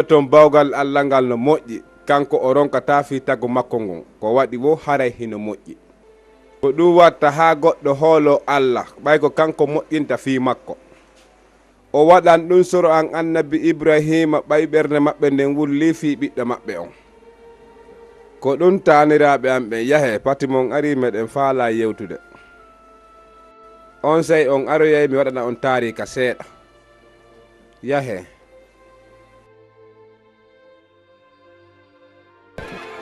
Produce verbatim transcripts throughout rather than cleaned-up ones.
Ton bawgal Alla ngal no moƴƴi, kanko o ronkataa fii tagu makko ngun, ko waɗi woo haray hino moƴƴi. Ko ɗun watta haa goɗɗo hooloo Alla, ɓay ko kanko moƴƴinta fii makko. O waɗan ɗun soro an annabi Ibrahiima, ɓay ɓernde maɓɓe nden wullii fii ɓiɗɗo maɓɓe on. Ko ɗun, taaniraaɓe an ɓen, yahee, pati mon arii, meɗen faalaa yewtude. Onsay on aroyay, mi waɗana on taariika seeɗa. Yahee.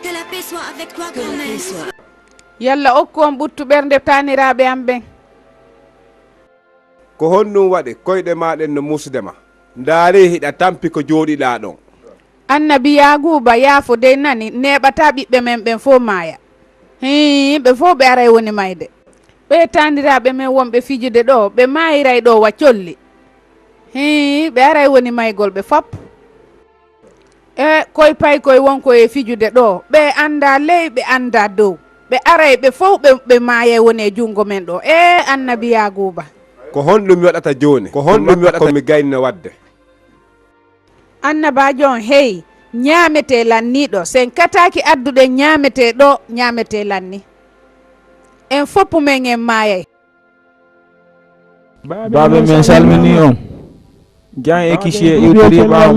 Que la paix soit avec toi, grand-mère. Yalla okku on ɓuttu ɓernde taaniraaɓe am ɓen. Ko honɗun waɗi? Koyɗe maa ɗen no muusude ma. Ndaarii, hiɗa tampi ko jooɗiɗaa ɗon. Annabi Yaaguuba, yaafo dey nani, neeɓataa ɓiɓɓe men ɓen fow maaya. Hii, ɓe fow ɓe aray woni mayde. Ɓee taaniraaɓe men wonɓe fijude ɗoo, ɓe maayiray ɗoo wa colli. Hii, ɓe aray woni maygol ɓe fop. E koy paykoy wonkoy e fijude ɗoo, ɓee anndaa ley, ɓe anndaa dow. Ɓe aray ɓe fow ɓe, ɓe maayay woni e junngo men ɗoo. Ee Annabi Yaaguuba! Ko honɗun mi waɗata jooni? Ko honɗun mi waɗata ko mi gayni no waɗde? Annabaajo on, hey, ñaametee lanniiɗo, sen kataaki adduɗen ñaametee ɗoo, ñaametee lanni. En foppu men en maayay. Baaben, men salminii on. Jan e kisiyee iwtirii ɓaawo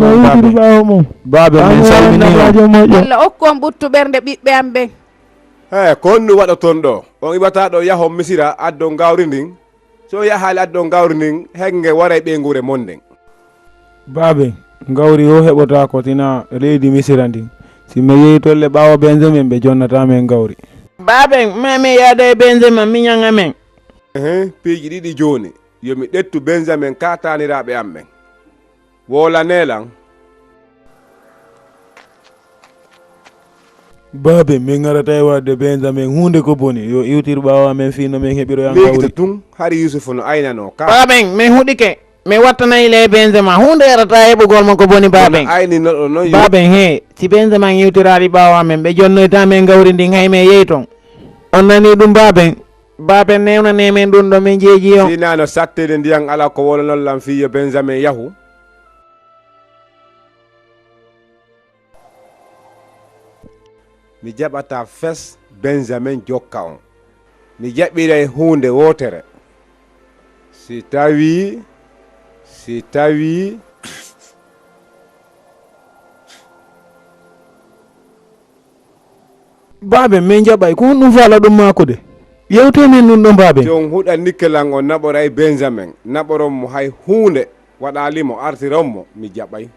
mon, baaben. Baaben, men salminii on. Alla okku on ɓuttu ɓernde ɓiɓɓe am ɓen. Hee, ko honɗun waɗoton ɗoo? On iwataa ɗoo yahon Misira addon gawri ndin? Si on yahaali addon gawri ndin, hennge waray ɓeynguure mon nden. Baaben, gawri woo heɓotaako tinaa leydi Misira ndin. Si men yehi ton le ɓaawo Benjamin, ɓe jonnataa men gawri. Baaben, maa men yaada e Benjamin miñan amen. Ehe, piiji ɗiɗi jooni. Yo mi ƴettu Benjamin ka taaniraaɓe an ɓen. Woolanee lan. Baaben, men arataa e waɗude Benjamin huunde ko boni. Yo iwtir ɓaawo amen fii no men heɓiroya gawri. Miijito tun, hari Yuusufu no aynanoo ka. Baaben, men huɗike. Men wattanay le Benjamin huunde arataa heɓugol mo ko boni, baaben. Kono ayninoɗo non yo. Baaben, hee, si Benjamin iwtiraali ɓaawo amen, ɓe jonnoytaa men gawri ndin hay men yehi ton. On nanii ɗun, baaben? Baaben, newnanee men ɗun ɗoo, men jeejii on. Si hinaa no satteede ndiyan alaa ko woolanon lan fii yo Benjamin yahu. Mi jaɓataa fes Benjamin jokka on. Mi jaɓiray huunde wootere. Si tawii, si tawii. Baaben, men jaɓay. Ko honɗun faalaɗon maakude? Yewtee men ɗun ɗon, baaben. Si on huɗanike lan, on naɓoray Benjamin, naɓoron mo hay huunde waɗaali mo, artiron mo, mi jaɓay.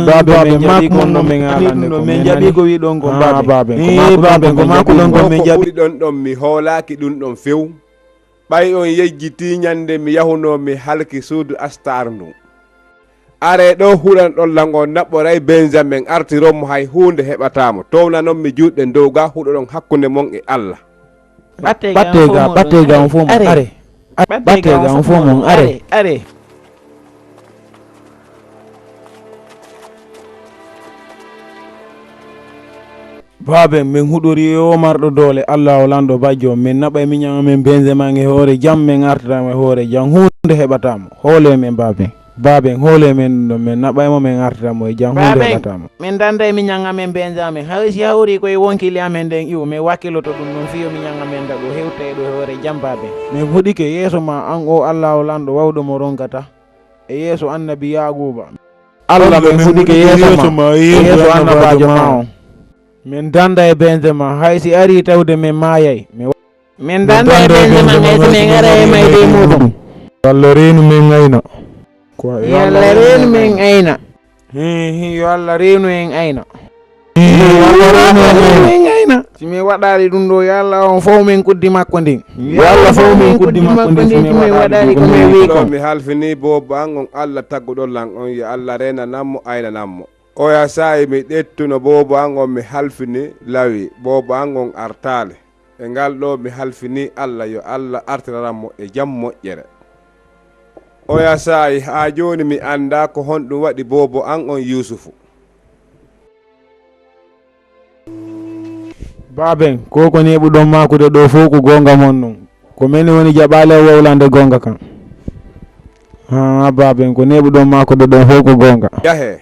Baaben, men jaɓii kon no men haalande kon, men jaɓii ko wi'ɗon kon, baaben. Baaben, ko maakuɗon kon men jaɓii. Ko ɓuri ɗon ɗon, mi hoolaaki ɗun ɗon few. Ɓay on yejjitii ñande mi yahunoo mi halki suudu Astar ndun. Aree ɗoo, huɗanoɗon lan, on naɓoray Benjamin, artiron mo, hay huunde heɓataa mo. Townanon mi juuɗe dow gaa, huɗoɗon hakkunde mon e Alla. Ɓattee gaa, ɓattee gaa on fow mon. Aree. Ɓattee gaa on fow mon. Aree. Aree. Baaben, men huɗorii e oo marɗo doole, Alla o lanɗo bajjo on. Men naɓay miñan amen Benjamin e hoore jam, men artira mo e hoore jam. Huunde heɓataa mo. Hoolee men, baaben. Baaben, hoolee men ɗun ɗon, men naɓay mo, men artira mo e jam, huunde heɓataa mo. Men dannday miñan amen Benjamin. Hay si hawrii ko e wonkili amen nden iwo, men wakkiloto ɗun ɗon fii yo miñan amen daɗu, hewta e ɗoo e hoore jam, baaben. Men huɗike yeeso maa, an oo Alla o lanɗo wawɗo mo ronkataa, e yeeso annabi Yaaguuba. Alla, men huɗike yeeso maa, e yeeso annabaajo maa on. Men dannda e Benjamin, hay si arii tawde men maayay. Men Men dannda e Benjamin hay si men aray e mayde e muuɗun. Yo Alla reenu men ayna. Yo Alla reenu men ayna. Hii, hii, yo Alla reenu en ayna. Hii, yo Alla reenu en ayna. Si men waɗaali ɗun ɗoo, yo Alla on fow men kuddi makko ndin. Yo Alla fow men kuddi makko ndin si men waɗaali ko men wi'i kon. Mi halfinii boobo an on Alla tagguɗo lan on, yo Alla reenanan mo, aynanan mo. Oya saa'i mi ƴettuno boobo an on mi halfini Lawi, boobo an on artaali. E ngal ɗoo mi halfinii Alla, yo Alla artiraran mo e jam moƴƴere. Oya saa'i, haa jooni mi anndaa ko honɗun waɗi boobo an on Yuusufu. Baaben, ko ko neeɓuɗon maakude ɗoo fow ko goonga mon non. Ko men woni jaɓaale e wowlande goonga kan. Haa baaben, ko neeɓuɗon maakude ɗon fow ko goonga. Yahee,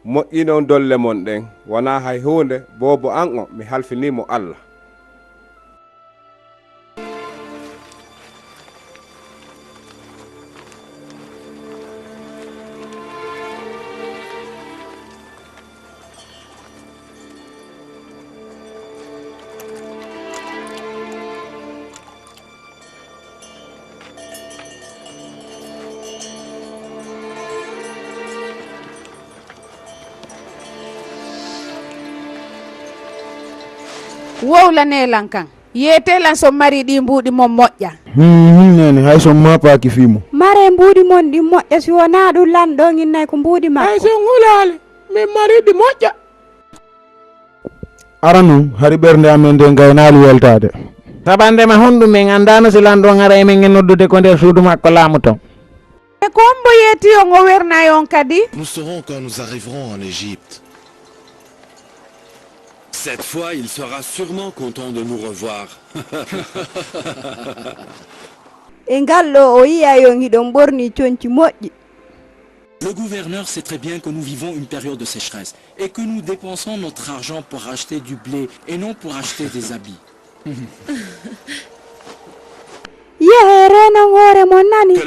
moƴƴinon dolle mon ɗen, wonaa hay huunde, boobo an on, mi halfinii mo Alla. Wowlanee lan kan. Yeetee lan si on marii ɗii mbuuɗi mon moƴƴa. Hum, hum, neene, hay si on maapaaki fii mun. Maree mbuuɗi mon ɗin moƴƴa, si wonaa ɗun lanɗo on innay ko mbuuɗi makko. Hay si on hulaali, min marii ɗi moƴƴa. Aranun, hari ɓernde amen nden gaynaali weltaade. Sabandema honɗun men anndaano si lanɗo on ara e men e noddude ko nder suudu makko laamu ton. E ko hombo yeeti on o wernay on kadi? Nous saurons quand nous arriverons en Égypte. Cette fois, il sera sûrement content de nous revoir. E ngal ɗoo o yi'ay on hiɗon ɓornii conci moƴƴi. Le gouverneur sait très bien que nous vivons une période de sécheresse et que nous dépensons notre argent pour acheter du blé et non pour acheter des habits. Yehee reenon hoore mon nani.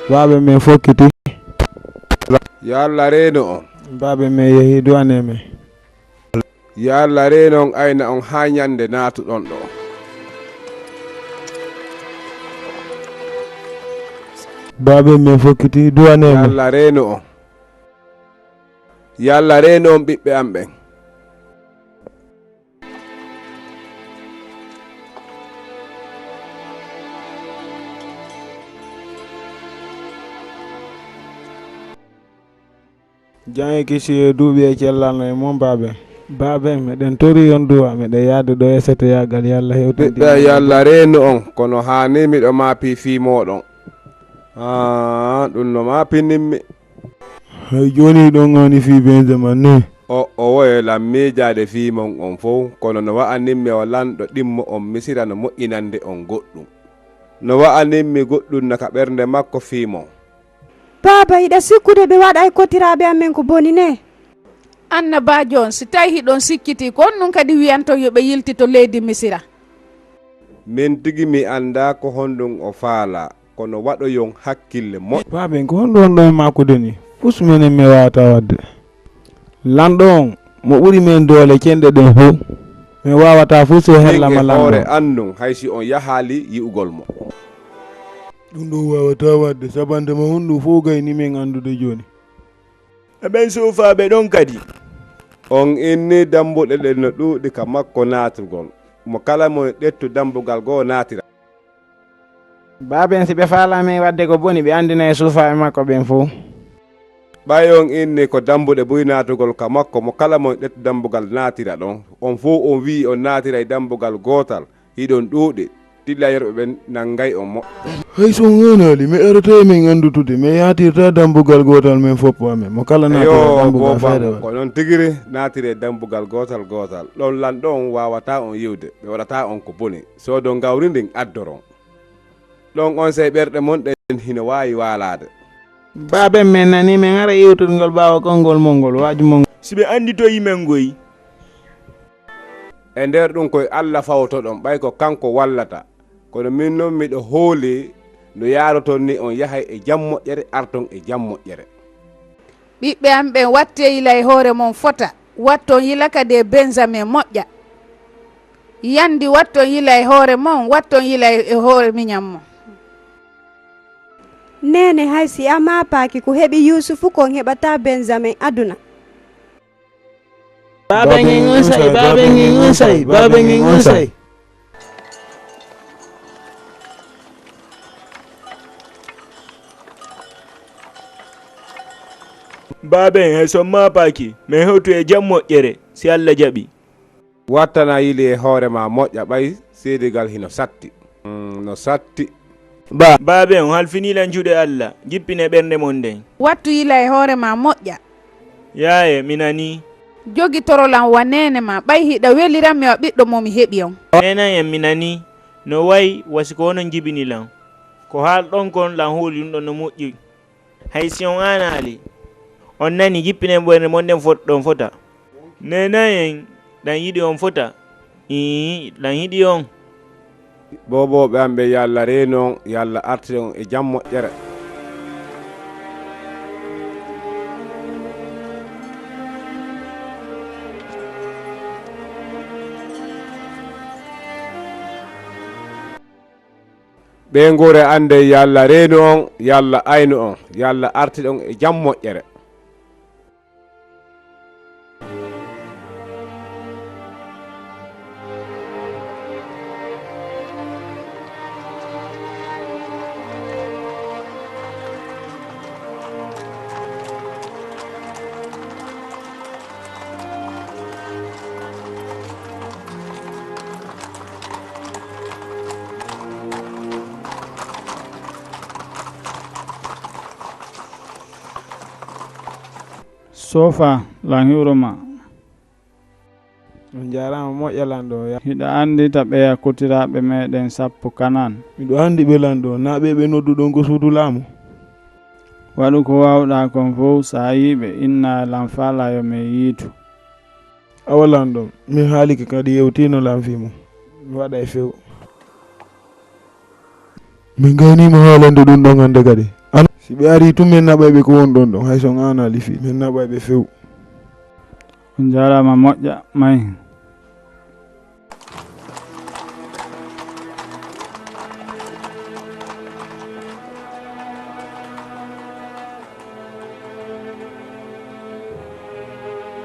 Baabe men fokkiti. Yo Alla reenu on. Baabe men yehi, du'anee men. Yo Alla reenu on, ayna on haa ɲande naatuɗon ɗoo. Baabe men fokkiti, du'anee men. Yo Alla reenu on. Yo Alla reenu on, ɓiɓɓe am ɓen. Jam e kisiyee, duuɓi e cellal no e mon, baabe. Baabe, meɗen torii on du'a, meɗen yaade ɗoo e seteyaagal, yo Alla hewtin. Ɓiɓɓe, yo Alla reenu on, kono haani miɗo maapii fii mooɗon. Aa, ɗun no maapinimmi. Hay jooni hiɗon aani fii Benjamin ne? O, o woye lan miijaade fii mon on fow, kono no wa'animmi o lanɗo ɗimmo on Misira no moƴƴinande on goɗɗun. No wa'animmi goɗɗun no ka ɓernde makko fii mon. Baaba, hiɗa sikkude ɓe waɗay kotiraaɓe amen ko boni ne? Annabaajo on, si tawi hiɗon sikkitii, ko honɗun kadi wi'anton yo ɓe yiltito leydi Misira? Min tigi mi anndaa ko honɗun o faalaa, kono waɗoyon hakkille moƴƴa. Baaben, ko honɗun wonɗon e maakude nii? Fus menen mi waawataa waɗde. Lanɗo on, mo ɓuri men doole cenɗe ɗen fow. Men waawataa fus e hella ma lanɗo on. Min e hoore an nun, hay si on yahaali yi'ugol mo. Ɗun ɗon waawataa waɗde, sabandema honɗun fow gayni men anndude jooni. E ɓen suufaaɓe ɗon kadi. On inni dambuɗe ɗen no ɗuuɗi ka makko naatugol. Mo kala mo ƴettu dambugal goo naatira. Baaben, si ɓe faalaa men waɗde ko boni, ɓe anndinay suufaaɓe makko ɓen fow. Ɓay on inni ko dambuɗe buy naatugol ka makko, mo kala mo ƴettu dambugal naatira ɗon. On fow on wi'i on naatiray dambugal gootal. Hiɗon ɗuuɗi, tillayorɓe ɓen nangay on moƴƴa. Hay si on haanaali, mi arata e men anndutude, mi yaatirta dambugal gootal men foppo amen, mo kala naatira dambugal feere. Ko non tigiri, naatire dambugal gootal gootal. Ɗon lanɗo on waawataa on yi'ude, ɓe waɗataa on ko boni. Soodon gawri ndin addoron. Ɗon onsay ɓerɗe mon ɗen hino waawi waalaade. Baaben, men nanii men ara iwtirgol ɓaawo konngol mon ngol, waaju mon ngol. Si ɓe annditoyii men ngoy. E nder ɗun ko e Alla fawtoɗon, ɓay ko kanko wallata. Kono min non miɗo hoolii no yaaroton ni on yahay e jam moƴƴere, arton e jam moƴƴere. Ɓiɓɓe am ɓen, wattee yila e hoore mon fota, watton yila kadi e Benjamin moƴƴa. Yandi, watton yila e hoore mon, watton yila e hoore miɲan mon. Neene, hay si a maapaaki ko heɓi Yuusufu kon, heɓataa Benjamin aduna. Baaben en onsay, baaben en onsay, baaben en onsay. Baaben, hay so on maapaaki, men hewtu e jam moƴƴere, si Alla jaɓi. Wattana yili e hoore maa moƴƴa ɓay seedigal hino satti. Mm, no satti. Ba. Baaben, on halfinii lan juuɗe Alla, jippinee ɓernde mon nden. Wattu yila e hoore maa moƴƴa. Yaaye, mi nanii. Jogitoro lan wa neene maa, ɓay hiɗa welirammi wa ɓiɗɗo mo mi heɓi on. Neenan en, mi nanii. No wayi wa si ko onon jibini lan. Ko haalɗon kon lan hooli ɗun ɗon no moƴƴi. Hay si on aanaali, on nanii, jippinee ɓernde mon nden fot-, ɗon fota. Neenan en, ɗan yiɗi on fota. Ii, ɗan yiɗi on. Boobooɓe am ɓe, yo Alla reenu on, yo Alla artir on e jam moƴƴere. Ɓee nguure anndee, yo Alla reenu on, yo Alla aynu on, yo Alla artir on e jam moƴƴere. Sofa, lan hiwro ma. On jaaraama moƴƴa, lanɗo. Hiɗa anndi ta ɓeya kotiraaɓe meɗen sappo Kanaan? Miɗo anndi ɓe, lanɗo. Naa ɓe ɓe nodduɗon ko suudu laamu? Waɗu ko waawɗaa kon fow, si a yi'ii ɓe, inna lan faalaa yo men yiitu. Awa, lanɗo, min haalike kadi yewtiino lan fii mun. Mi waɗay few. Min gayniima haalande ɗun ɗon hannde kadi. An, si ɓe arii tun, men naɓay ɓe ko woni ɗon ɗon, hay si on aanaali fii, men naɓay ɓe few. On jaaraama moƴƴa, may.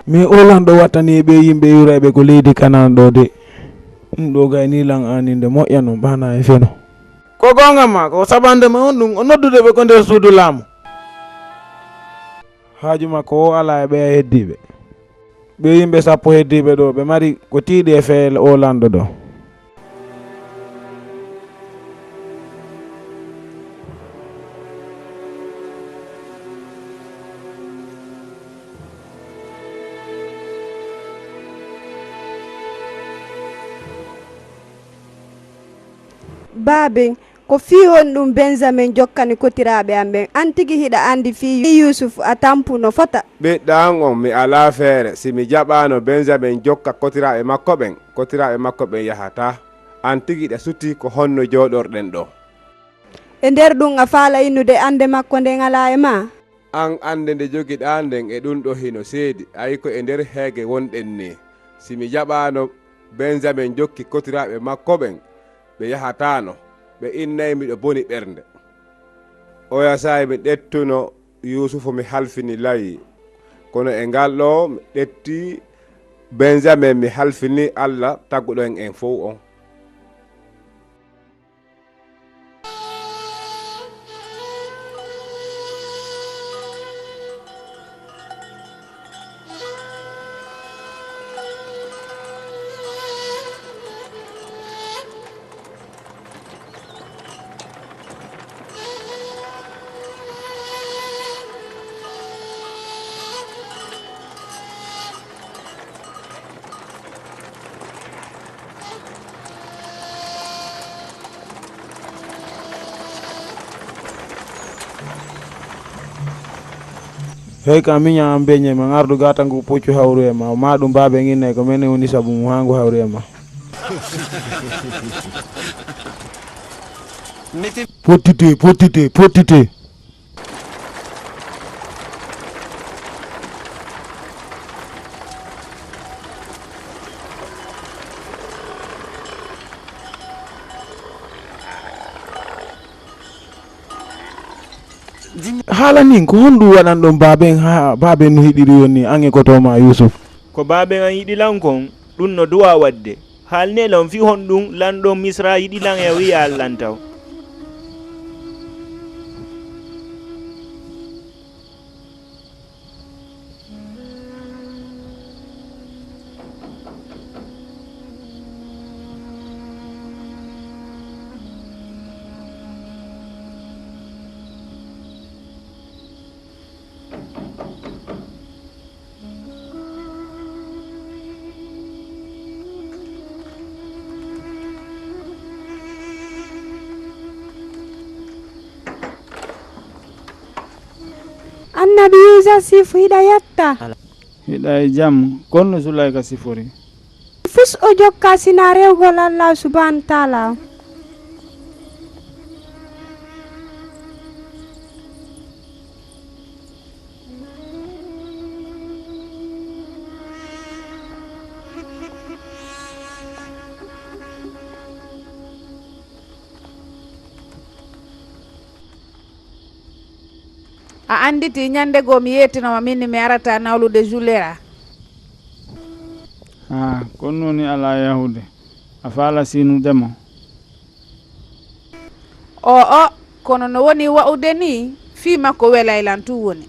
Min o lanɗo wattanii ɓee yimɓe iwrayɓe ko leydi Kanaan ɗoo de. Ɗun ɗoo gaynii lan aaninde moƴƴa non, ɓaanaa e feno. Ko goonga maa, ko saɓannde ma on ɗun, o noddude ɓe ko nder suudu laamu. Haaju makko o alaa e ɓeya heddiiɓe. Ɓee yimɓe sappo heddiiɓe ɗoo, ɓe mari ko tiiɗi e feye o lanɗo ɗoo. Baaben, ko fii honɗun Benjamin jokkani kotiraaɓe an ɓen? An tigi hiɗa anndi fii Yuusufu a tampu no fota. Ɓiɗɗo an on, mi alaa feere. Si mi jaɓaano Benjamin jokka kotiraaɓe makko ɓen, kotiraaɓe makko ɓen yahataa. An tigi hiɗa sutii ko honno jooɗorɗen ɗoo. E nder ɗun, a faalaa innude annde makko nden alaa e maa? An annde nde jogiɗaa nden e ɗun ɗoo hino seedi, ayi ko e nder heege wonɗen nii. Si mi jaɓaano Benjamin jokki kotiraaɓe makko ɓen, ɓe yahataano, ɓe innay miɗo boni ɓernde. Oya saa'i mi ƴettuno Yuusufu mi halfini layi, kono e ngal ɗoo mi ƴetti Benjamin mi halfini Alla taguɗo en en fow on. Hey, ka miña an beñe ma ngardu gata ngu puccu hawru e ma, ma ɗum baabe nginne ko men woni sabu mu hangu hawru e ma. Pottite, pottite, pottite. Haala nin, ko honɗum waɗanɗon baaben haa baaben no hiɗiri yon ni, an e koto maa Yuusuf? Ko baaben an yiɗi lan kon, ɗum no duwaa waɗde. Haalnee lan fii honɗum lanɗo Misra yiɗi lan e o yi'a lan taw. Annabi Yuusuf, hiɗa yetta? Hiɗa e jam, kono Sulayka sifori. Fus o jokka sina rewgol Allah subhanahu wa taala. A annditi ñannde goo mi yeetino ma min mi arata nawlude Julera. Haa, kono noon alaa yahude. A faala siinude mo? Oo, kono no woni wa'ude nii, fii makko welay lan tun woni.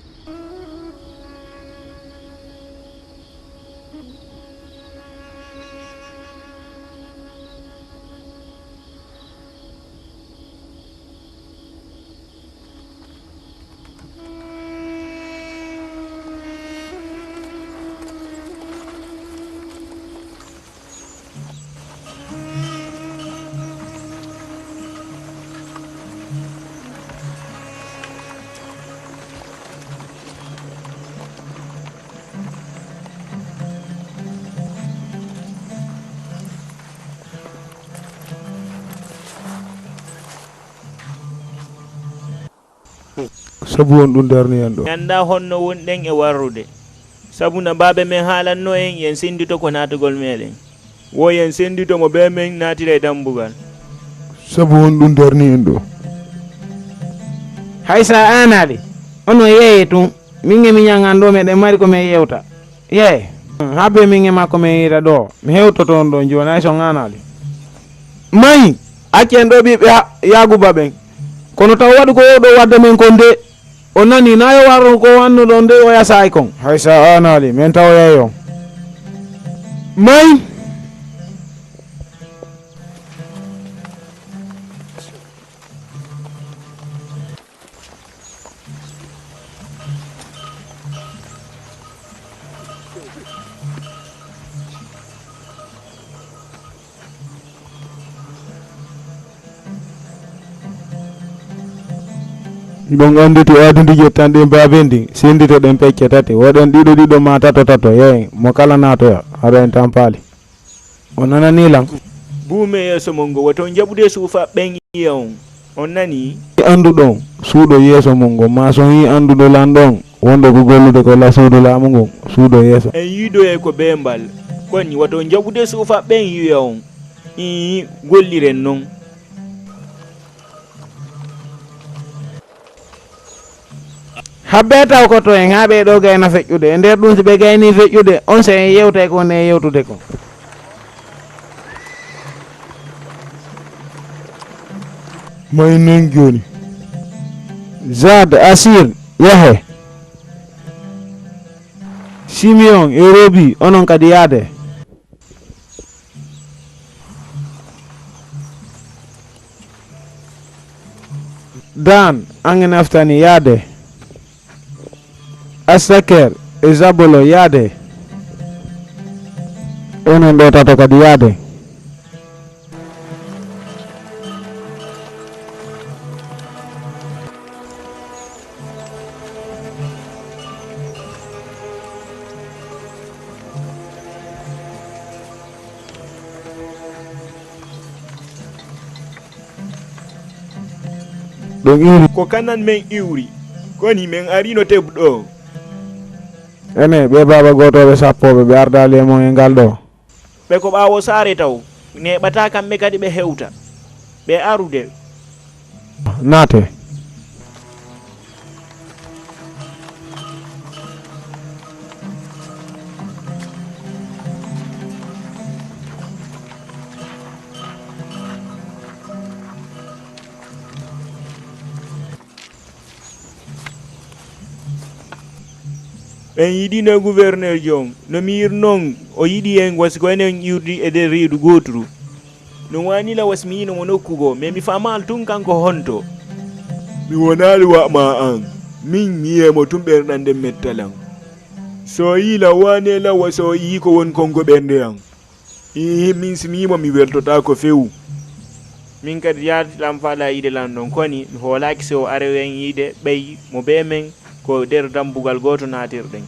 Sabu honɗun darni en ɗoo? Mi anndaa honno wonɗen e warrude. Sabu no baabe men haalannoo en, yen senndito ko naatugol meɗen. Wo yen senndito mo bee men naatira e dambugal. Sabu honɗun darni en ɗoo? Hay so a aanaali, onon yeeyee tun. Min e miñan an ɗoo, meɗen mari ko men yewta. Yee, haa bee min e maa ko men yi'ira ɗoo, mi hewtoto on ɗoo jooni, hay so on aanaali. Mahi, accen ɗoo ɓiɓɓe Ha-, Yaaguuba ɓen. Kono taw waɗu ko oo ɗoo wadda men kon de. On nanii, naa yo warron ko wannuɗon de oya saa'i kon. Hay so a aanaali, men tawoyay on. Mahi! Ɗon annditi aadi ndi ƴettanɗen baaben ndin, sennditoɗen pecce tati, waɗen ɗiɗo ɗiɗo maa tato tato, yee, mo kala naatoya, hara en tampaali. On nananii lan? Buumee yeeso mon ngon, waton jaɓude suufa ɓen yi'a on. On nanii? Annduɗo on, suuɗo yeeso mon ngon, maa si on yi'ii annduɗo lanɗo on, wonɗo ko gollude ko la suudu laamu ngun, suuɗo yeeso. En yiidoyay ko bee mbal. Koni, waton jaɓude suufa ɓen yi'a on. Iin, golliren non. Habbee taw ko to en haa ɓee ɗoo gayna feƴƴude. E nder ɗun, si ɓe gaynii feƴƴude, onsay en yewtay ko woni e yewtude kon. Mahi non jooni. Zaad, Asiir, yahee. Simeyon e Robi, onon kadi yaadee. Dan, an e Naftani, yaadee. Assaker e Zabolo, yaadee. Onon ɓee tato kadi, yaadee. Ɗon iwri. Ko kanan men iwri. Koni men arino tebu ɗoo. Enee, ɓee baaba gootooɓe sappooɓe, ɓe ardaali e mon e ngal ɗoo? Ɓe ko ɓaawo saare taw, neeɓataa kamɓe kadi ɓe hewta. Ɓe arude. Naatee. En yiɗino guwerneerjo on. No mi yiɗi non, o yiɗi en wasi ko enen iwdi e nder reedu gooturu. No waanila wasi mi yiino mo nokku goo, mais mi faamaali tun kanko honto. Mi wonaali wa ma an. Min mi yi'e mo tun ɓernde an nden mettalan. So o yiila waane lawa so o yi'i ko woni konko ɓernde an. Iihi, min si mi yi'i mo mi weltotaako few. Min kadi yaltilan faala yiide lan ɗon, koni mi hoolaaki si o aroyi en yiide ɓay mo bee men ko nder dambugal gooto naatirɗen.